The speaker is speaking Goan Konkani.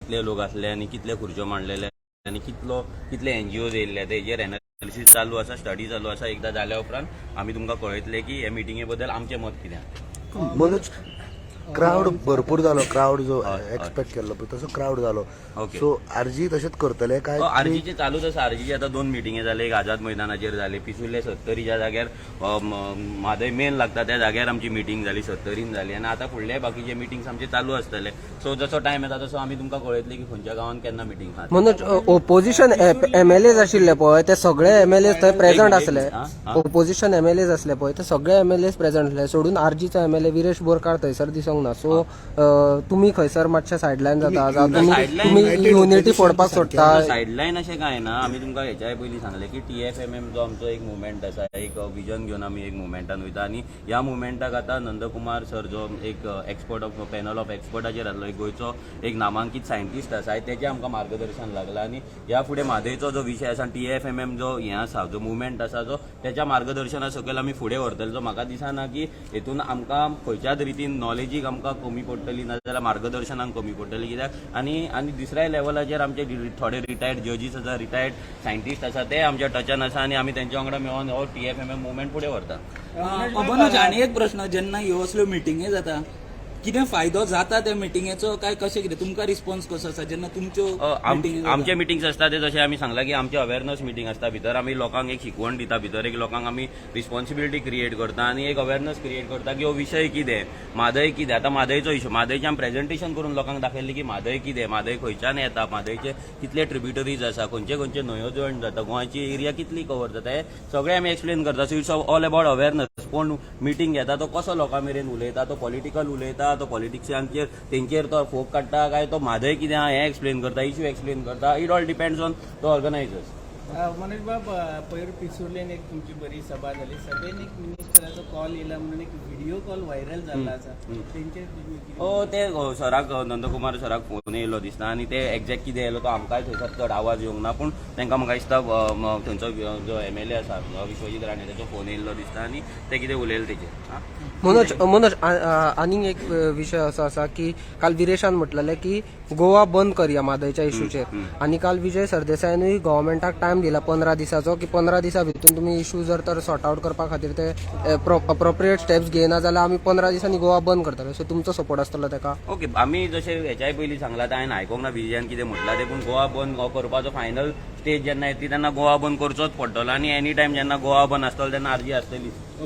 कितले लोक आसले आनी कितले खुर्च्यो मांडलेले आनी कितले एनजीओज येयल्ले, तेजेर एनालिसीस चालू आसा, स्टडी चालू आसा. एकदां जाल्या उपरांत आमी तुमकां कळयतले की हे मिटिंगे बद्दल आमचें मत कितें आसा. मनोज, क्रावड भरपूर जालो. क्रावड जो एक्सपेक्ट केल्लो पळय तसो क्रावड जालो. सो आरजी तशेंच करतले काय? आरजीचे चालूच आसा. आरजीचे आतां दोन मिटिंगे जाले. एक आझाद मैदानाचेर जाले, पिसुर्ले सत्तरीच्या जाग्यार, म्हादय मेन लागता त्या जाग्यार आमची मिटींग जाली, सत्तरीन जाली आनी आतां फुडले बाकीचे मिटिंग्स आमचे चालू आसतले. सो जसो टायम येता तसो आमी तुमकां कळयतले की खंयच्या गांवान केन्ना मिटींग आहा. मनोज, ओपोजिशन एमएलएज आशिल्ले पळय, ते सगळे एमएलए थंय प्रेझंट आसले. हा, हा. ओपोजिशन एमएलएज आसले पळय, ते सगळे एमएलएज प्रेझंट आसले, सोडून आरजीचो एमएलए विरेश बोरकार थंयसर दिसोंक ना. सो तुमी खंयसर मातशे सायडलायन जाता, जावं तुमी sideline तुमी युनिटी फोडपाक सोदता? सायडलायन अशें कांय ना. आमी तुमकां हेच्याय पयलीं सांगलें की टीएफएमएम जो आमचो एक मुवमेंट आसा, एक विजन घेवन आमी एक मुवमेंटान वयता आनी ह्या मुवमेंटाक आतां नंदकुमार सर, जो एक एक्सपर्ट ऑफ पॅनल ऑफ एक्सपर्टाचेर आसलो, एक गोंयचो एक नामांकीत सायंटिस्ट आसा, तेजें आमकां मार्गदर्शन लागलां आनी ह्या फुडें म्हादयचो जो विशय आसा, टीएफएमएम जो हें आसा, जो मुवमेंट आसा, जो तेच्या मार्गदर्शना सकयल आमी फुडें व्हरतले. जो म्हाका दिसना की हेतून आमकां खंयच्याच रितीन नॉलेजीक आमकां कमी पडटली, नाजाल्यार मार्गदर्शनाक कमी पडटली. कित्याक आनी दुसऱ्या लेवलाचेर आमचे थोडे रिटायर्ड जजीस आसा, रिटायर्ड सायंटिस्ट आसा, ते आमच्या टचान आसा आनी आमी तेंच्या वांगडा मेळोन हो टीएफएमएम मुवमेंट फुडें व्हरता. मनोज, आनी एक प्रश्न. जेन्ना ह्यो असल्यो मिटिंगे जाता, कितें फायदो जाता त्या मिटिंगेचो काय कशें कितें तुमकां रिस्पॉन्स कसो आसा जेन्ना तुमच्यो मिटिंगे जाता? आमचे मिटिंग्स आसता ते जशें आमी सांगला की आमचे अवेरनस मिटींग आसता. भितर आमी लोकांक एक शिकवण दिता, भितर एक लोकांक आमी रिस्पॉन्सिबिलिटी क्रिएट करता आनी एक अवेरनस क्रिएट करता की हो विशय कितें, म्हादय कितें. आतां म्हादयचो इशू, म्हादयचें आमी प्रेजेंटेशन करून लोकांक दाखयलें की म्हादय कितें, म्हादय खंयच्यान येता, म्हादयचे कितले ट्रिब्युटरीज आसा, खंयचे खंयचे न्हंयो जॉयन जाता, गोंयची एरिया कितली कवर जाता, हे सगळें आमी एक्सप्लेन करता. So it's all about awareness. कोण मिटींग घेता, तो कसो लोकां मेरेन उलयता, तो पॉलिटिकल उलयता, तो पॉलिटिक्सांचेर तेंचेर तो फोग काडटा काय तो म्हादय कितें आहा हें एक्सप्लेन करता, इशू एक्सप्लेन करता, it all depends on the organizers. Manoj बाब, पयर पिसुर्लेन एक तुमची बरी सभा जाली. सभेन एक मिनिस्टराचो कॉल येयला म्हणून एक व्हिडिओ कॉल व्हायरल जाल्लो आसा, तेंचेर तुमी कितें? ते सराक, नंदकुमार सराक फोन येयलो दिसता आनी ते एक्झॅक्ट कितें येयलो तो आमकांय थंयसर चड आवाज येवंक ना, पूण तांकां म्हाका दिसता थंयचो जो एमएलए आसा विश्वजीत राणे, तेचो फोन येयल्लो दिसता आनी ते कितें उलयले तेजेर आं. मनोज, मनोज, आनीक एक विशय असो आसा की काल विरेशान म्हटलेलें की गोवा बंद करया म्हादयच्या इशूचेर आनी काल विजय सरदेसायानूय गव्हर्मेंटाक टायम दिला 15 दिसाचो की 15 दिसा भितून तुमी इशू जर तर सॉर्ट आउट करपा खातीर ते अप्रोप्रिएट स्टेप्स घेयना जाल्यार आमी 15 दिसांनी गोवा बंद करतले. सो तुमचो सपोर्ट आसतलो तेका? ओके, आमी जशें हेच्याय पयलीं सांगलां, तें हांवें आयकोंक ना विजयान कितें म्हटलां तें, पूण गोवा बंद हो करपाचो फायनल स्टेज जेन्ना येतली तेन्ना गोवा बंद करचोच पडटलो आनी एनी टायम जेन्ना गोवा बंद आसतलो तेन्ना आरजी आसतलीच.